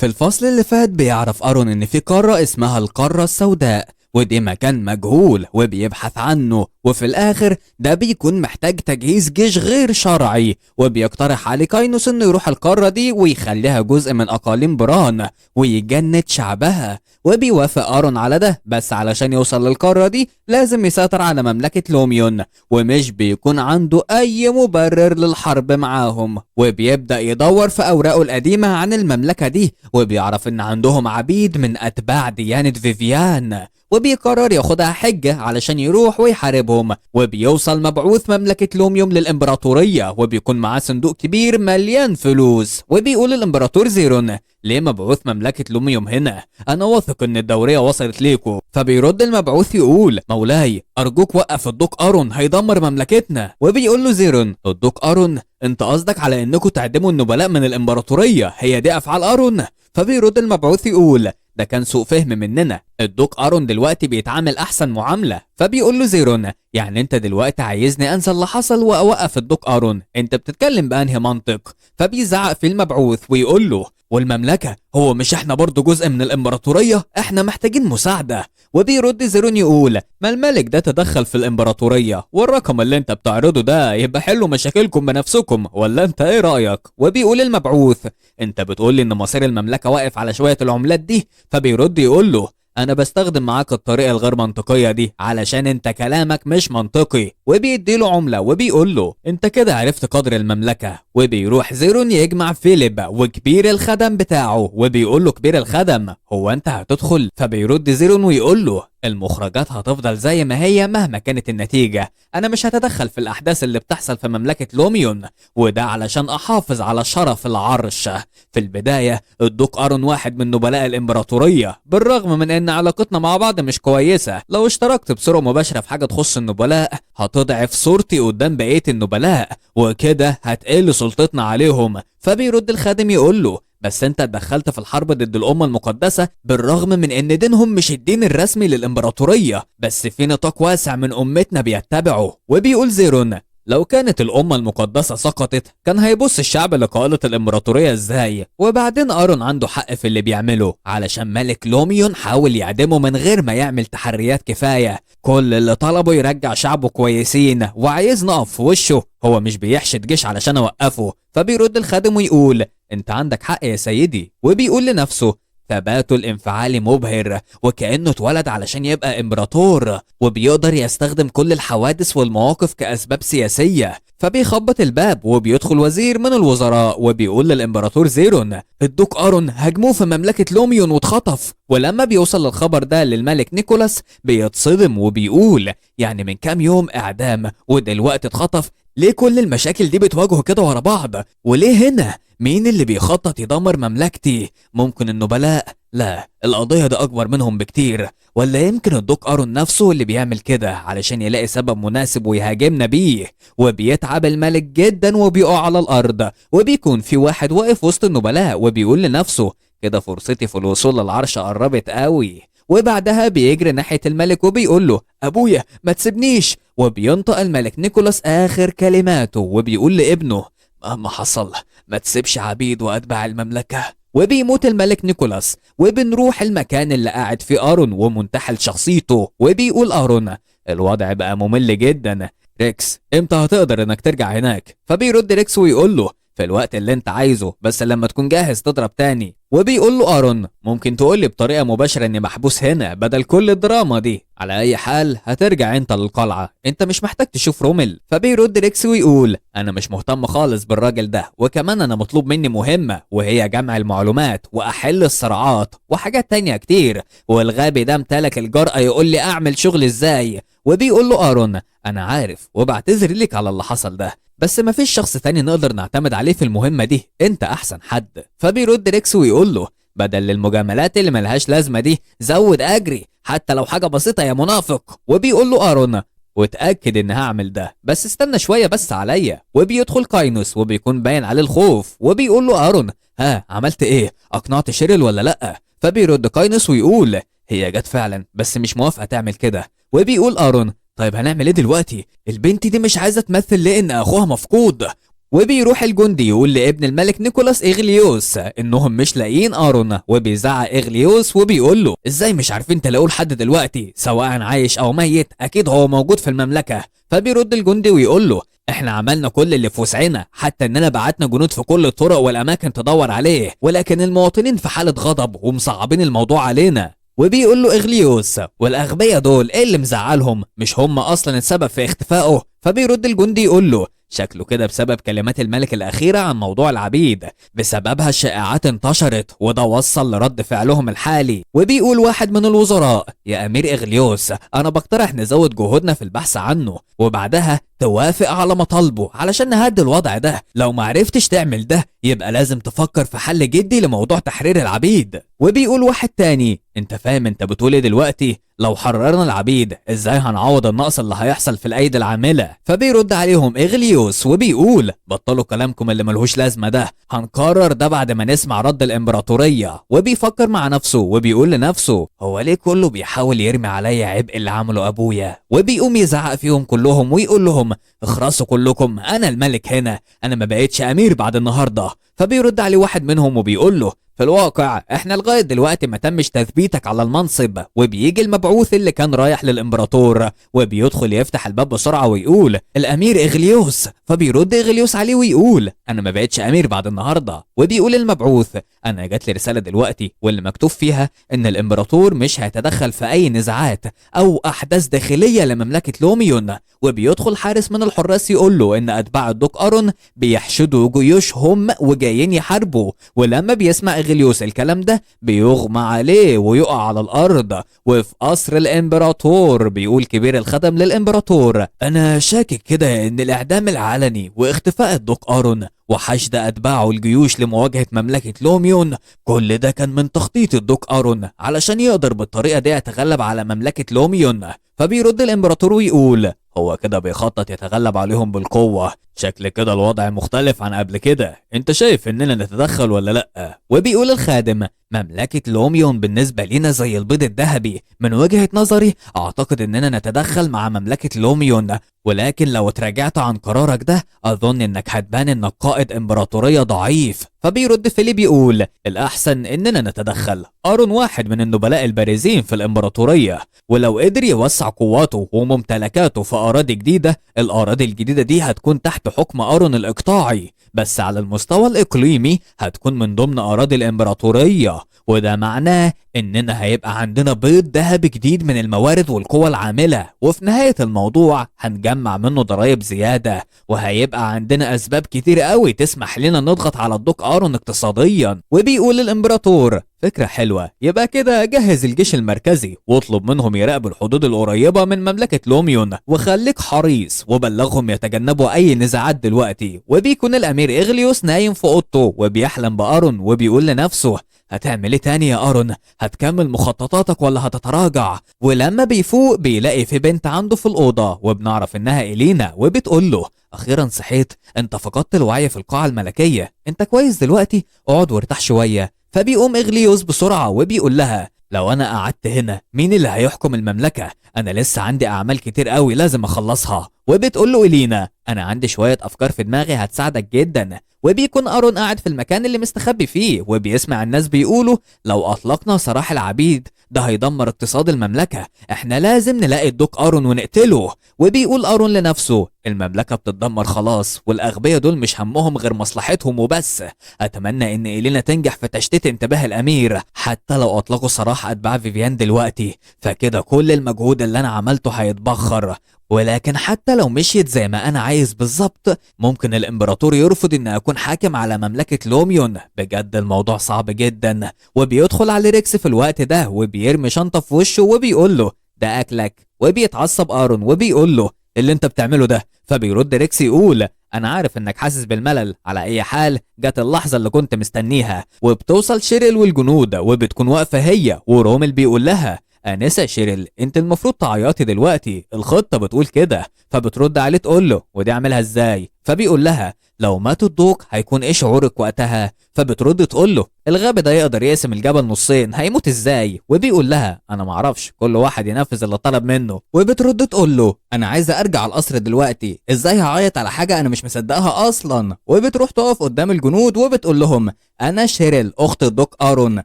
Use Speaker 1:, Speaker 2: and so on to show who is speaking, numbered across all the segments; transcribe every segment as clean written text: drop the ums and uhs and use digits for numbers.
Speaker 1: في الفصل اللي فات بيعرف أرون إن في قارة اسمها القارة السوداء، ودي مكان مجهول وبيبحث عنه، وفي الآخر ده بيكون محتاج تجهيز جيش غير شرعي، وبيقترح عليه كاينوس إنه يروح القارة دي ويخليها جزء من أقاليم بران ويجند شعبها. وبيوافق أرون على ده، بس علشان يوصل للقارة دي لازم يسيطر على مملكة لوميون، ومش بيكون عنده أي مبرر للحرب معاهم. وبيبدأ يدور في أوراقه القديمة عن المملكة دي، وبيعرف إن عندهم عبيد من أتباع ديانة فيفيان، وبيقرر ياخدها حجة علشان يروح ويحاربهم. وبيوصل مبعوث مملكة لوميوم للإمبراطورية، وبيكون معاه صندوق كبير مليان فلوس، وبيقول للإمبراطور زيرون: ليه مبعوث مملكة لوميوم هنا؟ أنا واثق إن الدورية وصلت ليكو. فبيرد المبعوث يقول: مولاي أرجوك وقف الدوق أرون، هيدمر مملكتنا. وبيقول له زيرون: الدوق أرون؟ أنت قصدك على إنكم تعدموا النبلاء من الإمبراطورية؟ هي دي أفعال أرون؟ فبيرد المبعوث يقول: ده كان سوء فهم مننا، الدوق أرون دلوقتي بيتعامل أحسن معاملة. فبيقول له زيرون: يعني أنت دلوقتي عايزني أنسى اللي حصل وأوقف الدوق أرون؟ أنت بتتكلم بأنهي منطق؟ فبيزعق في المبعوث ويقول له: والمملكة هو مش احنا برضو جزء من الإمبراطورية؟ احنا محتاجين مساعدة. وبيرد زيرون يقول: ما الملك ده تدخل في الإمبراطورية، والرقم اللي انت بتعرضه ده يبقى حلوا مشاكلكم بنفسكم، ولا انت ايه رأيك؟ وبيقول المبعوث: انت بتقول لي ان مصير المملكة واقف على شوية العملات دي؟ فبيرد يقول له: انا بستخدم معاك الطريقة الغير منطقية دي علشان انت كلامك مش منطقي. وبيديله عملة وبيقول له: انت كده عرفت قدر المملكة. وبيروح زيرون يجمع فيليب وكبير الخدم بتاعه، وبيقول له كبير الخدم: هو انت هتدخل؟ فبيرد زيرون ويقول له: المخرجات هتفضل زي ما هي مهما كانت النتيجة، انا مش هتدخل في الاحداث اللي بتحصل في مملكة لوميون، وده علشان احافظ على شرف العرش. في البداية الدوق أرون واحد من نبلاء الامبراطورية، بالرغم من ان علاقتنا مع بعض مش كويسة، لو اشتركت بصورة مباشرة في حاجة تخص النبلاء هتضعف صورتي قدام بقية النبلاء، وكده هتقل سلطتنا عليهم. فبيرد الخادم يقول له: بس انت اتدخلت في الحرب ضد الأمة المقدسة بالرغم من ان دينهم مش الدين الرسمي للإمبراطورية، بس في نطاق واسع من أمتنا بيتبعه. وبيقول زيرون: لو كانت الأمة المقدسة سقطت كان هيبص الشعب لقائلة الإمبراطورية ازاي؟ وبعدين أرون عنده حق في اللي بيعمله، علشان ملك لوميون حاول يعدمه من غير ما يعمل تحريات كفاية، كل اللي طلبه يرجع شعبه كويسين وعايز نقف في وشه، هو مش بيحشد جيش علشان اوقفه. فبيرد الخادم ويقول: انت عندك حق يا سيدي. وبيقول لنفسه: ثباته الانفعالي مبهر، وكأنه اتولد علشان يبقى امبراطور، وبيقدر يستخدم كل الحوادث والمواقف كأسباب سياسية. فبيخبط الباب وبيدخل وزير من الوزراء وبيقول للامبراطور زيرون: الدوق أرون هاجموه في مملكة لوميون واتخطف. ولما بيوصل الخبر ده للملك نيكولاس بيتصدم وبيقول: يعني من كام يوم اعدام ودلوقتي اتخطف، ليه كل المشاكل دي بتواجهه كده ورا بعض؟ وليه هنا؟ مين اللي بيخطط يدمر مملكتي؟ ممكن النبلاء؟ لا، القضية ده أكبر منهم بكتير، ولا يمكن الدوق أرون نفسه اللي بيعمل كده علشان يلاقي سبب مناسب ويهاجمنا بيه. وبيتعب الملك جدا وبيقع على الأرض، وبيكون في واحد واقف وسط النبلاء وبيقول لنفسه: كده فرصتي في الوصول للعرش قربت قوي. وبعدها بيجري ناحية الملك وبيقول له: أبويا ما تسيبنيش. وبينطق الملك نيكولاس آخر كلماته وبيقول لابنه: مهما حصل ما تسيبش عبيد وأتباع المملكة. وبيموت الملك نيكولاس، وبنروح المكان اللي قاعد فيه أرون ومنتحل شخصيته. وبيقول أرون: الوضع بقى ممل جدا، ريكس امتى هتقدر انك ترجع هناك؟ فبيرد ريكس ويقول له: في الوقت اللي انت عايزه، بس لما تكون جاهز تضرب تاني. وبيقول له أرون: ممكن تقول لي بطريقة مباشرة اني محبوس هنا بدل كل الدراما دي؟ على اي حال هترجع انت للقلعة، انت مش محتاج تشوف رومل. فبيرد ريكس ويقول: انا مش مهتم خالص بالراجل ده، وكمان انا مطلوب مني مهمة وهي جمع المعلومات واحل الصراعات وحاجات تانية كتير، والغبي ده امتلك الجرأة يقول لي اعمل شغل ازاي. وبيقول له أرون: انا عارف وبعتذر لك على اللي حصل ده، بس مفيش شخص تاني نقدر نعتمد عليه في المهمة دي، انت احسن حد. فبيرد ريكس ويقول له: بدل المجاملات اللي ملهاش لازمة دي زود اجري حتى لو حاجة بسيطة يا منافق. وبيقول له أرون: واتأكد ان هعمل ده، بس استنى شوية بس عليا. وبيدخل كاينوس وبيكون باين عليه الخوف، وبيقول له أرون: ها عملت ايه؟ اقنعت شيريل ولا لأ؟ فبيرد كاينوس ويقول: هي جت فعلا بس مش موافقة تعمل كده. وبيقول أرون: طيب هنعمل ايه دلوقتي؟ البنت دي مش عايزة تمثل ليه ان اخوها مفقود. وبيروح الجندي يقول لابن الملك نيكولاس إغليوس انهم مش لاقيين ارون، وبيزعق إغليوس وبيقول له ازاي مش عارفين تلاقوه لحد دلوقتي، سواء عايش او ميت اكيد هو موجود في المملكة. فبيرد الجندي ويقول له احنا عملنا كل اللي في وسعنا، حتى اننا بعتنا جنود في كل الطرق والاماكن تدور عليه، ولكن المواطنين في حالة غضب ومصعبين الموضوع علينا. وبيقول له إغليوس والاغبياء دول ايه اللي مزعلهم، مش هم اصلا السبب في اختفائه؟ فبيرد الجندي يقول له شكله كده بسبب كلمات الملك الأخيرة عن موضوع العبيد، بسببها الشائعات انتشرت وده وصل لرد فعلهم الحالي. وبيقول واحد من الوزراء يا أمير إغليوس أنا بقترح نزود جهودنا في البحث عنه، وبعدها توافق على مطالبه علشان نهدي الوضع ده. لو معرفتش تعمل ده يبقى لازم تفكر في حل جدي لموضوع تحرير العبيد. وبيقول واحد تاني انت فاهم انت بتقول ايه دلوقتي؟ لو حررنا العبيد ازاي هنعوض النقص اللي هيحصل في الايدي العاملة؟ فبيرد عليهم إغليوس وبيقول بطلوا كلامكم اللي ملهوش لازمه ده، هنقرر ده بعد ما نسمع رد الامبراطورية. وبيفكر مع نفسه وبيقول لنفسه هو ليه كله بيحاول يرمي عليا عبء اللي عمله ابويا؟ وبيقوم يزعق فيهم كلهم ويقول لهم اخرسوا كلكم، انا الملك هنا، انا ما بقتش امير بعد النهارده. فبيرد عليه واحد منهم وبيقول له في الواقع احنا لغاية دلوقتي ما تمش تثبيتك على المنصب. وبيجي المبعوث اللي كان رايح للامبراطور وبيدخل يفتح الباب بسرعة ويقول الامير إغليوس. فبيرد إغليوس عليه ويقول انا ما بقتش امير بعد النهارده. وبيقول المبعوث انا جات لي رسالة دلوقتي واللي مكتوب فيها ان الامبراطور مش هيتدخل في اي نزاعات او احداث داخلية لمملكه لوميون. وبيدخل حارس من الحراس يقول له ان اتباع الدوق ارون بيحشدوا جيوشهم وجايين يحاربوا. ولما بيسمع إغليوس الكلام ده بيغمى عليه ويقع على الارض. وفي قصر الامبراطور بيقول كبير الخدم للامبراطور انا شاكك كده ان الاعدام العلني واختفاء الدوق ارون وحشد اتباعه الجيوش لمواجهة مملكة لوميون كل ده كان من تخطيط الدوق ارون علشان يقدر بالطريقة دي يتغلب على مملكة لوميون. فبيرد الامبراطور ويقول هو كده بيخطط يتغلب عليهم بالقوة، شكل كده الوضع مختلف عن قبل كده، انت شايف اننا نتدخل ولا لأ؟ وبيقول الخادم مملكة لوميون بالنسبة لنا زي البيض الذهبي، من وجهة نظري اعتقد اننا نتدخل مع مملكة لوميون، ولكن لو تراجعت عن قرارك ده اظن انك هتبان انك قائد امبراطورية ضعيف. فبيرد فيليب يقول الاحسن اننا نتدخل، ارون واحد من النبلاء البارزين في الامبراطورية، ولو قدر يوسع قواته وممتلكاته في اراضي جديدة، الاراضي الجديدة دي هتكون تحت حكم ارون الاقطاعي، بس على المستوى الاقليمي هتكون من ضمن اراضي الامبراطورية، وده معناه اننا هيبقى عندنا بيض ذهبي جديد من الموارد والقوى العاملة، وفي نهاية الموضوع هنجمع منه ضرائب زيادة، وهيبقى عندنا اسباب كتير قوي تسمح لنا نضغط على الدوق ارون اقتصاديا. وبيقول الامبراطور فكرة حلوة، يبقى كده جهز الجيش المركزي واطلب منهم يراقبوا الحدود القريبة من مملكة لوميون، وخليك حريص وبلغهم يتجنبوا أي نزاعات دلوقتي. وبيكون الأمير إغليوس نايم في أوضته وبيحلم بأرون وبيقول لنفسه هتعمل ايه تاني يا أرون؟ هتكمل مخططاتك ولا هتتراجع؟ ولما بيفوق بيلاقي في بنت عنده في الأوضة وبنعرف إنها إلينا، وبتقول له أخيرا صحيت، أنت فقدت الوعي في القاعة الملكية، أنت كويس دلوقتي؟ اقعد وارتاح شوية. فبيقوم إغليوس بسرعة وبيقول لها لو أنا قعدت هنا مين اللي هيحكم المملكة؟ أنا لسه عندي أعمال كتير قوي لازم أخلصها. وبتقول له إلينا أنا عندي شوية أفكار في دماغي هتساعدك جدا. وبيكون أرون قاعد في المكان اللي مستخبي فيه وبيسمع الناس بيقولوا لو أطلقنا سراح العبيد ده هيدمر اقتصاد المملكة، احنا لازم نلاقي الدوق أرون ونقتله. وبيقول أرون لنفسه المملكة بتتدمر خلاص، والأغبياء دول مش همهم غير مصلحتهم وبس، أتمنى إن إلينا تنجح في تشتيت انتباه الأمير حتى لو أطلقوا سراح أتباع فيفيان دلوقتي، فكده كل المجهود اللي أنا عملته هيتبخر، ولكن حتى لو مشيت زي ما أنا عايز بالظبط ممكن الإمبراطور يرفض إن أكون حاكم على مملكة لوميون، بجد الموضوع صعب جدا. وبيدخل على ريكس في الوقت ده وبيرمي شنطة في وشه وبيقول له ده أكلك. وبيتعصب آرون وبيقول له اللي انت بتعمله ده. فبيرد ريكس يقول انا عارف انك حاسس بالملل، على اي حال جت اللحظة اللي كنت مستنيها. وبتوصل شيريل والجنود وبتكون واقفة هي ورومل بيقول لها انسه شيريل انت المفروض تعيطي دلوقتي، الخطة بتقول كده. فبترد عليه تقول له ودي اعملها ازاي؟ فبيقول لها لو لو مات الدوق هيكون ايه شعورك وقتها؟ فبترد تقول له الغبي ده يقدر يقسم الجبل نصين، هيموت ازاي؟ وبيقول لها انا معرفش، كل واحد ينفذ اللي طلب منه. وبترد تقول له انا عايزه ارجع القصر دلوقتي، ازاي هعيط على حاجة انا مش مصدقها اصلا؟ وبتروح تقف قدام الجنود وبتقول لهم انا شيريل اخت الدوق ارون،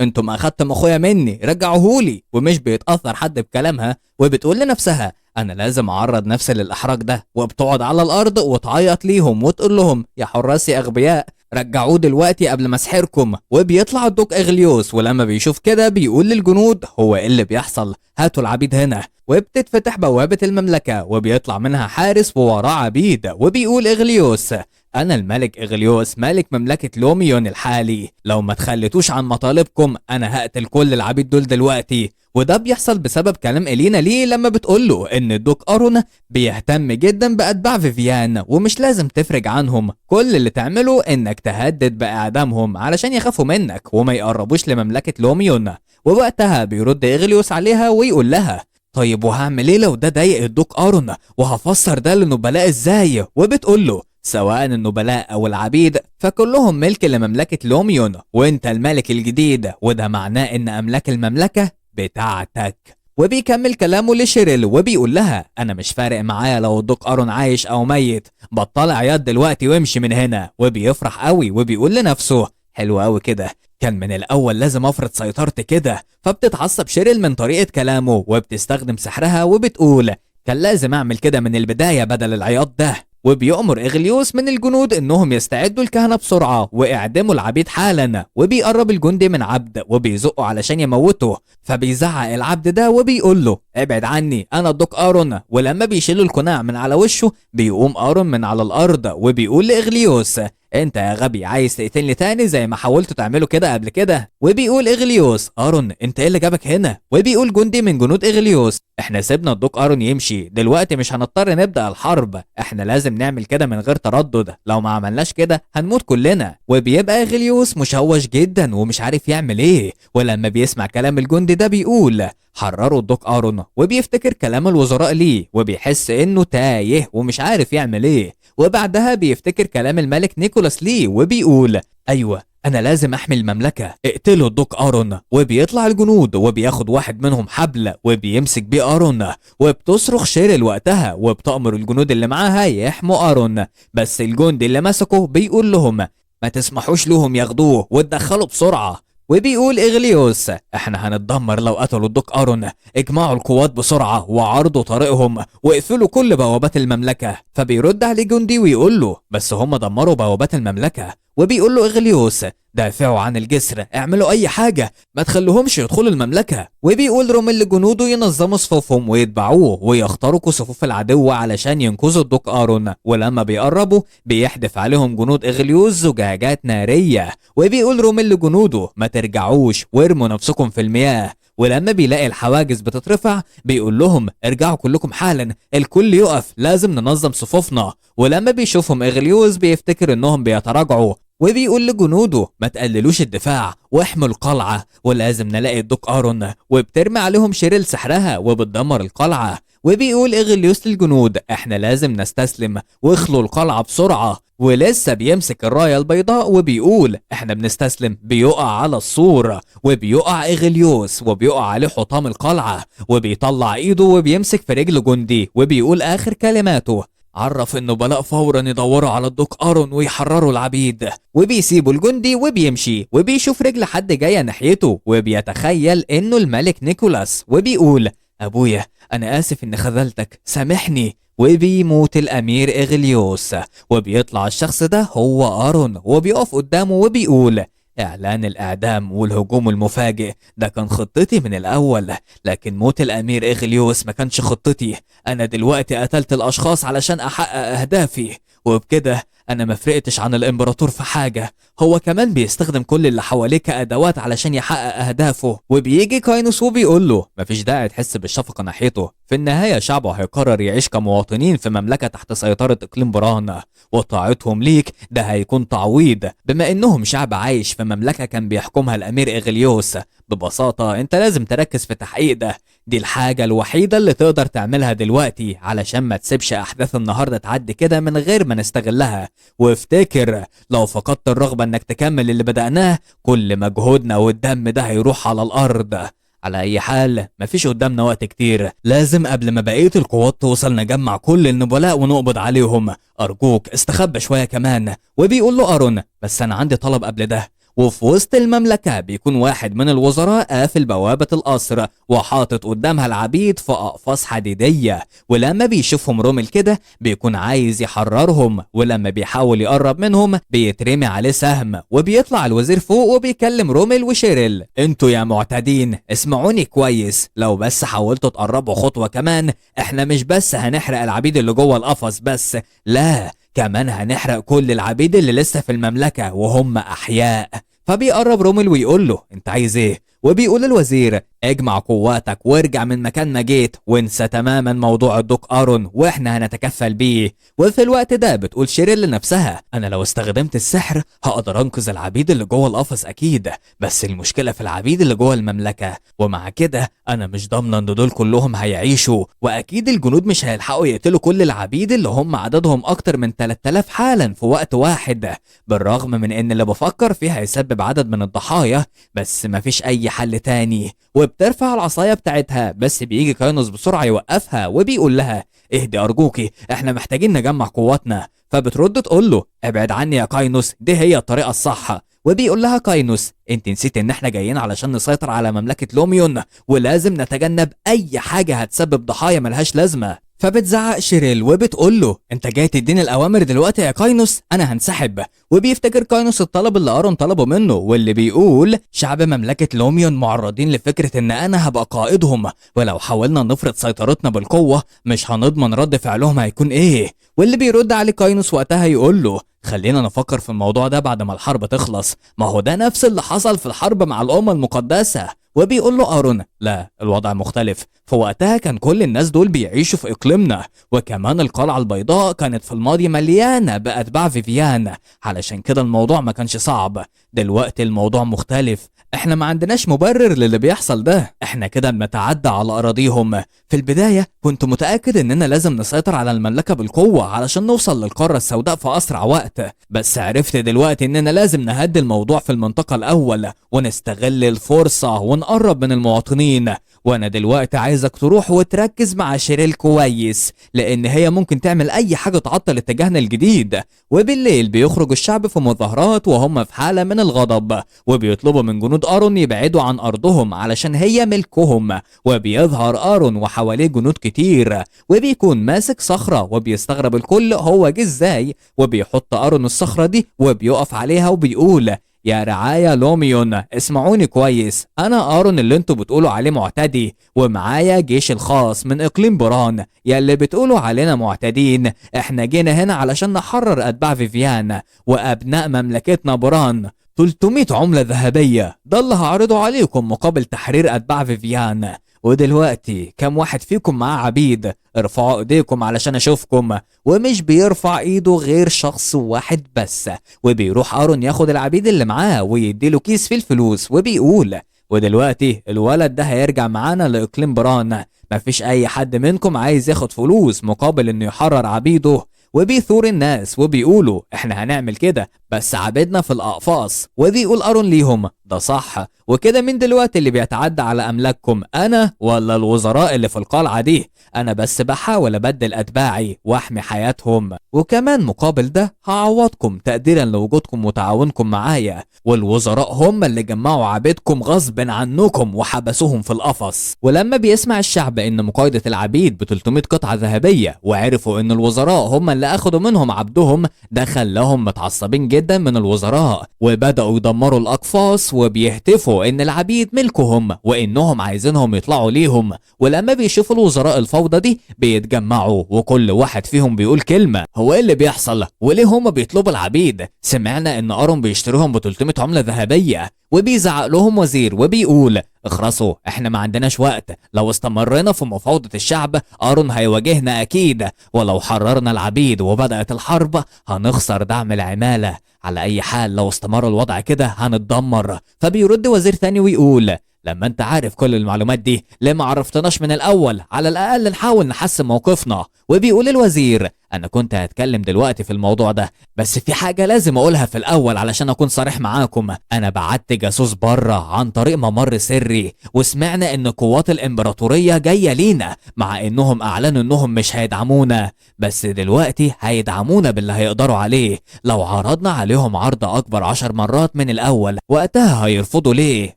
Speaker 1: انتم اخدتم اخويا مني، رجعوهولي. ومش بيتاثر حد بكلامها، وبتقول لنفسها انا لازم اعرض نفسي للاحراج ده، وبتقعد على الارض وتعيط ليهم وتقول لهم يا حراسي اغبياء رجعوه دلوقتي قبل ما اسحركم. وبيطلع الدوق اغليوس، ولما بيشوف كده بيقول للجنود هو ايه اللي بيحصل، هاتوا العبيد هنا. وبتتفتح بوابة المملكة وبيطلع منها حارس ووراه عبيد، وبيقول اغليوس انا الملك اغليوس ملك مملكة لوميون الحالي، لو ما تخليتوش عن مطالبكم انا هقتل كل العبيد دول دلوقتي. وده بيحصل بسبب كلام إلينا ليه لما بتقوله ان الدوق ارون بيهتم جدا بأتباع فيفيان ومش لازم تفرج عنهم، كل اللي تعمله انك تهدد بإعدامهم علشان يخافوا منك وما يقربوش لمملكة لوميون. ووقتها بيرد إغليوس عليها ويقول لها طيب وهعمل ايه لو ده ضايق الدوق ارون، وهفسر ده للنبلاء ازاي؟ وبتقول له سواء النبلاء او العبيد فكلهم ملك لمملكة لوميون، وانت الملك الجديد، وده معناه ان املاك المملكة بتاعتك. وبيكمل كلامه لشيريل وبيقول لها انا مش فارق معايا لو الدوق ارون عايش او ميت، بطل عياط دلوقتي وامشي من هنا. وبيفرح قوي وبيقول لنفسه حلو قوي كده، كان من الاول لازم افرض سيطرتي كده. فبتتعصب شيريل من طريقة كلامه وبتستخدم سحرها وبتقول كان لازم اعمل كده من البداية بدل العياط ده. وبيأمر إغليوس من الجنود انهم يستعدوا الكهنة بسرعة واعدموا العبيد حالا. وبيقرب الجندي من عبد وبيزقه علشان يموته، فبيزعق العبد ده وبيقول له ابعد عني انا الدوق ارون. ولما بيشيلوا القناع من على وشه بيقوم ارون من على الارض وبيقول لإغليوس انت يا غبي عايز تقتلني تاني زي ما حاولتوا تعملوا كده قبل كده؟ وبيقول إغليوس ارون انت ايه اللي جابك هنا؟ وبيقول جندي من جنود إغليوس احنا سيبنا الدوق ارون يمشي دلوقتي، مش هنضطر نبدأ الحرب، احنا لازم نعمل كده من غير تردد، لو ما عملناش كده هنموت كلنا. وبيبقى إغليوس مشوش جدا ومش عارف يعمل ايه، ولما بيسمع كلام الجندي ده بيقول حرروا الدوق ارون، وبيفتكر كلام الوزراء ليه وبيحس انه تايه ومش عارف يعمل ايه. وبعدها بيفتكر كلام الملك نيكولاس ليه وبيقول ايوه انا لازم احمي المملكة، اقتلوا الدوق ارون. وبيطلع الجنود وبياخد واحد منهم حبل وبيمسك بيه ارون، وبتصرخ شيريل وقتها وبتأمر الجنود اللي معاها يحموا ارون، بس الجندي اللي مسكه بيقول لهم ما تسمحوش لهم ياخدوه وتدخلوا بسرعة. وبيقول إغليوس احنا هنتدمر لو قتلوا الدوق ارون، اجمعوا القوات بسرعة وعرضوا طريقهم واقفلوا كل بوابات المملكة. فبيرد عليه جندي ويقول له بس هم دمروا بوابات المملكة. وبيقول له إغليوس دافعوا عن الجسر، اعملوا اي حاجة، ما تخلوهمش يدخلوا المملكة. وبيقول روميل لجنوده ينظموا صفوفهم ويتبعوه ويخترقوا صفوف العدو علشان ينقذوا الدوق ارون. ولما بيقربوا بيحدف عليهم جنود إغليوس زجاجات نارية. وبيقول روميل لجنوده ما ترجعوش وارموا نفسكم في المياه. ولما بيلاقي الحواجز بتترفع بيقول لهم ارجعوا كلكم حالا، الكل يقف، لازم ننظم صفوفنا. ولما بيشوفهم إغليوس بيفتكر انهم بيتراجعوا وبيقول لجنوده ما تقللوش الدفاع واحموا القلعة ولازم نلاقي الدوق ارون. وبترمي عليهم شيريل سحرها وبتدمر القلعة. وبيقول إغليوس للجنود احنا لازم نستسلم واخلوا القلعة بسرعة. ولسه بيمسك الراية البيضاء وبيقول احنا بنستسلم، بيقع على السور وبيقع إغليوس وبيقع عليه حطام القلعة وبيطلع ايده وبيمسك في رجل جندي وبيقول اخر كلماته عرف النبلاء فورا يدوروا على الدوق ارون ويحرروا العبيد. وبيسيبوا الجندي وبيمشي وبيشوف رجل حد جاية ناحيته وبيتخيل انه الملك نيكولاس وبيقول ابويا انا اسف اني خذلتك سامحني. وبيموت الامير إغليوس وبيطلع الشخص ده هو ارون وبيقف قدامه وبيقول اعلان الاعدام والهجوم المفاجئ ده كان خطتي من الاول، لكن موت الامير إغليوس ما كانش خطتي، انا دلوقتي قتلت الاشخاص علشان احقق اهدافي، وبكده انا ما فرقتش عن الامبراطور في حاجة، هو كمان بيستخدم كل اللي حواليه كادوات علشان يحقق اهدافه. وبيجي كاينوس وبيقول له مفيش داعي تحس بالشفقه ناحيته، في النهاية شعبه هيقرر يعيش كمواطنين في مملكة تحت سيطرة إقليم بران، وطاعتهم ليك ده هيكون تعويض بما إنهم شعب عايش في مملكة كان بيحكمها الأمير إغليوس. ببساطة انت لازم تركز في تحقيق ده، دي الحاجة الوحيدة اللي تقدر تعملها دلوقتي علشان ما تسيبش أحداث النهاردة تعدي كده من غير ما نستغلها. وافتكر لو فقدت الرغبة انك تكمل اللي بدأناه كل مجهودنا والدم ده هيروح على الأرض. على أي حال مفيش قدامنا وقت كتير، لازم قبل ما بقية القوات توصل نجمع كل النبلاء ونقبض عليهم. أرجوك استخبى شوية كمان. وبيقول له أرون بس أنا عندي طلب قبل ده. وفي وسط المملكة بيكون واحد من الوزراء قافل بوابة القصر وحاطط قدامها العبيد في أقفاص حديدية، ولما بيشوفهم رومل كده بيكون عايز يحررهم، ولما بيحاول يقرب منهم بيترمي عليه سهم. وبيطلع الوزير فوق وبيكلم رومل وشيريل، انتوا يا معتدين اسمعوني كويس، لو بس حاولتوا تقربوا خطوة كمان احنا مش بس هنحرق العبيد اللي جوه القفص بس، لا كمان هنحرق كل العبيد اللي لسه في المملكة وهم أحياء. فبيقرب رومل ويقول له انت عايز ايه؟ وبيقول الوزير اجمع قواتك وارجع من مكان ما جيت وانسى تماما موضوع الدوق ارون واحنا هنتكفل بيه. وفي الوقت ده بتقول شيريل لنفسها انا لو استخدمت السحر هقدر انقذ العبيد اللي جوه القفص اكيد، بس المشكلة في العبيد اللي جوه المملكة، ومع كده انا مش ضامنه ان دول كلهم هيعيشوا، واكيد الجنود مش هيلحقوا يقتلوا كل العبيد اللي هم عددهم اكتر من 3000 حالا في وقت واحد، بالرغم من ان اللي بفكر فيه هيسبب عدد من الضحايا، بس مفيش اي حل تاني. وبترفع العصاية بتاعتها بس بيجي كاينوس بسرعة يوقفها وبيقول لها اهدي ارجوكي احنا محتاجين نجمع قواتنا. فبترد تقول له ابعد عني يا كاينوس، دي هي الطريقة الصح. وبيقول لها كاينوس انت نسيت ان احنا جايين علشان نسيطر على مملكة لوميون ولازم نتجنب اي حاجة هتسبب ضحايا ملهاش لازمه. فبتزعق شيريل وبتقول له انت جاي تديني الاوامر دلوقتي يا كاينوس، انا هنسحب. وبيفتكر كاينوس الطلب اللي ارون طلبه منه واللي بيقول شعب مملكة لوميون معرضين لفكرة ان انا هبقى قائدهم، ولو حاولنا نفرض سيطرتنا بالقوة مش هنضمن رد فعلهم هيكون ايه. واللي بيرد عليه كاينوس وقتها يقول له خلينا نفكر في الموضوع ده بعد ما الحرب تخلص، ما هو ده نفس اللي حصل في الحرب مع الأمة المقدسة. وبيقول له أرون لا الوضع مختلف، في وقتها كان كل الناس دول بيعيشوا في إقليمنا، وكمان القلعة البيضاء كانت في الماضي مليانة بأتباع فيفيان، علشان كده الموضوع ما كانش صعب. دلوقتي الموضوع مختلف، احنا ما عندناش مبرر للي بيحصل ده، احنا كده بنتعدى على أراضيهم. في البداية كنت متأكد اننا لازم نسيطر على المملكة بالقوة علشان نوصل للقارة السوداء في أسرع وقت، بس عرفت دلوقتي اننا لازم نهدي الموضوع في المنطقة الأول ونستغل الفرصة ونقرب من المواطنين. وانا دلوقتي عايزك تروح وتركز مع شيريل كويس، لان هي ممكن تعمل اي حاجة تعطل اتجاهنا الجديد. وبالليل بيخرج الشعب في مظاهرات وهم في حالة من الغضب، وبيطلبوا من جنود ارون يبعدوا عن ارضهم علشان هي ملكهم. وبيظهر ارون وحواليه جنود كتير، وبيكون ماسك صخرة، وبيستغرب الكل هو جه ازاي، وبيحط ارون الصخرة دي وبيقف عليها وبيقول يا رعايا لوميون اسمعوني كويس، انا ارون اللي انتوا بتقولوا عليه معتدي، ومعايا جيش الخاص من اقليم بران، يا اللي بتقولوا علينا معتدين، احنا جينا هنا علشان نحرر اتباع فيفيان وابناء مملكتنا بران. 300 عملة ذهبية ده اللي هعرضه عليكم مقابل تحرير اتباع فيفيان. ودلوقتي كم واحد فيكم معاه عبيد؟ ارفعوا ايديكم علشان اشوفكم. ومش بيرفع ايده غير شخص واحد بس، وبيروح ارون ياخد العبيد اللي معاه ويديله كيس فيه الفلوس وبيقول ودلوقتي الولد ده هيرجع معانا لاقليم بران، مفيش اي حد منكم عايز ياخد فلوس مقابل انه يحرر عبيده. وبيثور الناس وبيقولوا احنا هنعمل كده بس عبيدنا في الاقفاص. وبيقول ارون ليهم ده صح، وكده من دلوقتي اللي بيتعدى على املاككم انا ولا الوزراء اللي في القلعة دي؟ انا بس بحاول ابدل اتباعي واحمي حياتهم، وكمان مقابل ده هعوضكم تقديرا لوجودكم وتعاونكم معايا. والوزراء هم اللي جمعوا عبيدكم غصب عنكم وحبسوهم في القفص. ولما بيسمع الشعب ان مقايضه العبيد ب 300 قطعه ذهبية وعرفوا ان الوزراء هم اللي اخدوا منهم عبدهم، ده خلاهم متعصبين جدا من الوزراء وبداوا يدمروا الاقفاص وبيهتفوا ان العبيد ملكهم وانهم عايزينهم يطلعوا ليهم. ولما بيشوفوا الوزراء الفوضى دي بيتجمعوا وكل واحد فيهم بيقول كلمة، هو ايه اللي بيحصل وليه هما بيطلبوا العبيد؟ سمعنا ان ارون بيشتريهم ب 300 عمله ذهبية. وبيزعق لهم وزير وبيقول اخرسوا، احنا ما عندناش وقت، لو استمرينا في مفاوضة الشعب ارون هيواجهنا اكيد، ولو حررنا العبيد وبدأت الحرب هنخسر دعم العمالة، على اي حال لو استمر الوضع كده هنتدمر. فبيرد وزير تاني ويقول لما انت عارف كل المعلومات دي ليه ما عرفتناش من الاول؟ على الاقل نحاول نحسن موقفنا. وبيقول الوزير انا كنت هتكلم دلوقتي في الموضوع ده، بس في حاجة لازم اقولها في الاول علشان اكون صريح معاكم. انا بعت جاسوس بره عن طريق ممر سري، وسمعنا ان قوات الامبراطورية جاية لينا، مع انهم اعلنوا انهم مش هيدعمونا، بس دلوقتي هيدعمونا باللي هيقدروا عليه. لو عرضنا عليهم عرض اكبر 10 مرات من الاول وقتها هيرفضوا ليه؟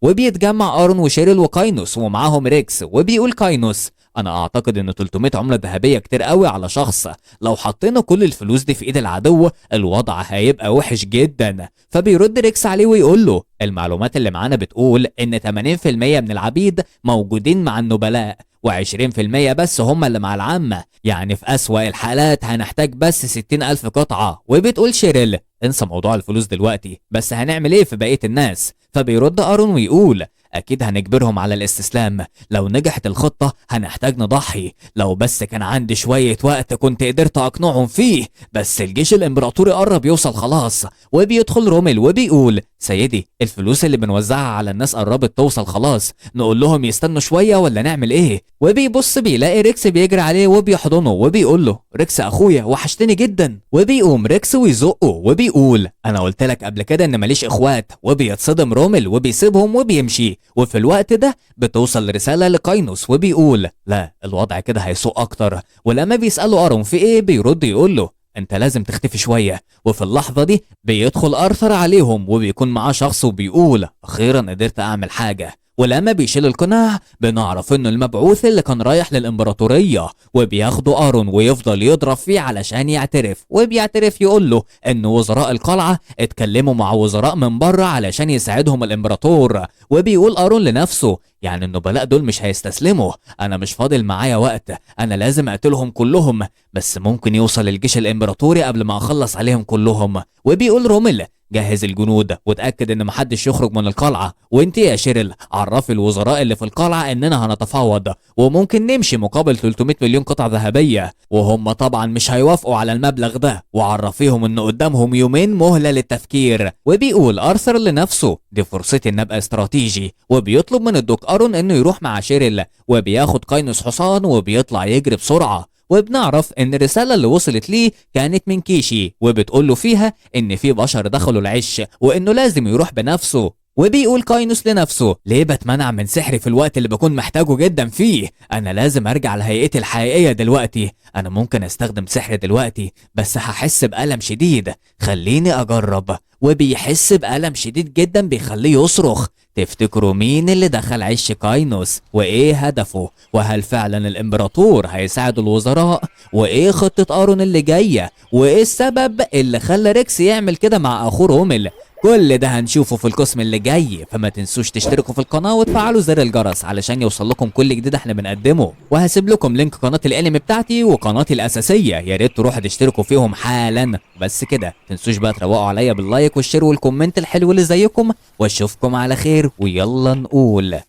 Speaker 1: وبيتجمع ارون وشيريل وكاينوس ومعاهم ريكس، وبيقول كاينوس انا اعتقد ان 300 عملة ذهبية كتير قوي على شخص، لو حطينا كل الفلوس دي في ايد العدو الوضع هيبقى وحش جدا. فبيرد ريكس عليه ويقول له المعلومات اللي معانا بتقول ان 80% من العبيد موجودين مع النبلاء، و20% بس هم اللي مع العامة، يعني في أسوأ الحالات هنحتاج بس 60,000 قطعة. وبتقول شيريل انسى موضوع الفلوس دلوقتي، بس هنعمل ايه في بقية الناس؟ فبيرد ارون ويقول اكيد هنجبرهم على الاستسلام، لو نجحت الخطة هنحتاج نضحي، لو بس كان عندي شوية وقت كنت قدرت اقنعهم فيه، بس الجيش الامبراطوري قرب يوصل خلاص. وبيدخل رومل وبيقول سيدي الفلوس اللي بنوزعها على الناس قربت توصل خلاص، نقول لهم يستنوا شوية ولا نعمل ايه؟ وبيبص بيلاقي ريكس بيجري عليه وبيحضنه وبيقول له ريكس اخويا وحشتني جدا. وبيقوم ريكس ويزقه وبيقول انا قلت لك قبل كده ان ماليش اخوات. وبيتصدم رومل وبيسيبهم وبيمشي. وفي الوقت ده بتوصل رسالة لقاينوس وبيقول لا الوضع كده هيسوء اكتر. ولما بيسأله ارون في ايه بيرد يقول له انت لازم تختفي شوية. وفي اللحظة دي بيدخل ارثر عليهم وبيكون معاه شخص وبيقول اخيرا قدرت اعمل حاجة. ولما بيشيل القناع بنعرف انه المبعوث اللي كان رايح للامبراطورية، وبياخده ارون ويفضل يضرب فيه علشان يعترف. وبيعترف يقول له ان وزراء القلعة اتكلموا مع وزراء من بره علشان يساعدهم الامبراطور. وبيقول ارون لنفسه يعني النبلاء دول مش هيستسلموا، انا مش فاضل معايا وقت، انا لازم اقتلهم كلهم، بس ممكن يوصل الجيش الامبراطوري قبل ما اخلص عليهم كلهم. وبيقول رومل جهز الجنود وتأكد ان محدش يخرج من القلعة، وانت يا شيريل عرفي الوزراء اللي في القلعة اننا هنتفاوض وممكن نمشي مقابل 300 مليون قطعة ذهبية، وهم طبعا مش هيوافقوا على المبلغ ده، وعرفيهم ان قدامهم يومين مهلة للتفكير. وبيقول ارثر لنفسه دي فرصتي ان ابقى استراتيجي، وبيطلب من الدوك ارون انه يروح مع شيريل، وبياخد قاينوس حصان وبيطلع يجري بسرعة. وبنعرف ان الرسالة اللي وصلت ليه كانت من كيشي، وبتقول له فيها ان في بشر دخلوا العش وانه لازم يروح بنفسه. وبيقول كاينوس لنفسه ليه بتمنع من سحري في الوقت اللي بكون محتاجه جدا فيه؟ انا لازم ارجع لهيئتي الحقيقية دلوقتي، انا ممكن استخدم سحر دلوقتي بس هحس بألم شديد، خليني اجرب. وبيحس بألم شديد جدا بيخليه يصرخ. تفتكروا مين اللي دخل عش كاينوس وايه هدفه؟ وهل فعلا الامبراطور هيساعد الوزراء؟ وايه خطة ارون اللي جاية؟ وايه السبب اللي خلى ريكس يعمل كده مع اخوه رومل؟ كل ده هنشوفه في القسم اللي جاي، فما تنسوش تشتركوا في القناة وتفعلوا زر الجرس علشان يوصل لكم كل جديد احنا بنقدمه. وهسيب لكم link قناة الانمي بتاعتي وقناتي الأساسية، يا ريت تروحوا تشتركوا فيهم حالا. بس كده تنسوش بقى تروقوا عليا بال like وال share وال comment الحلو اللي زيكم، واشوفكم على خير، ويلا نقول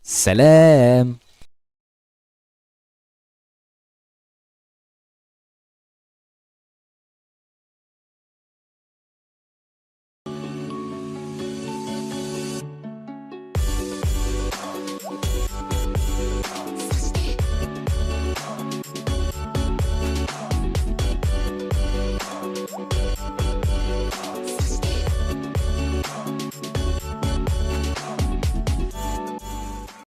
Speaker 1: سلام.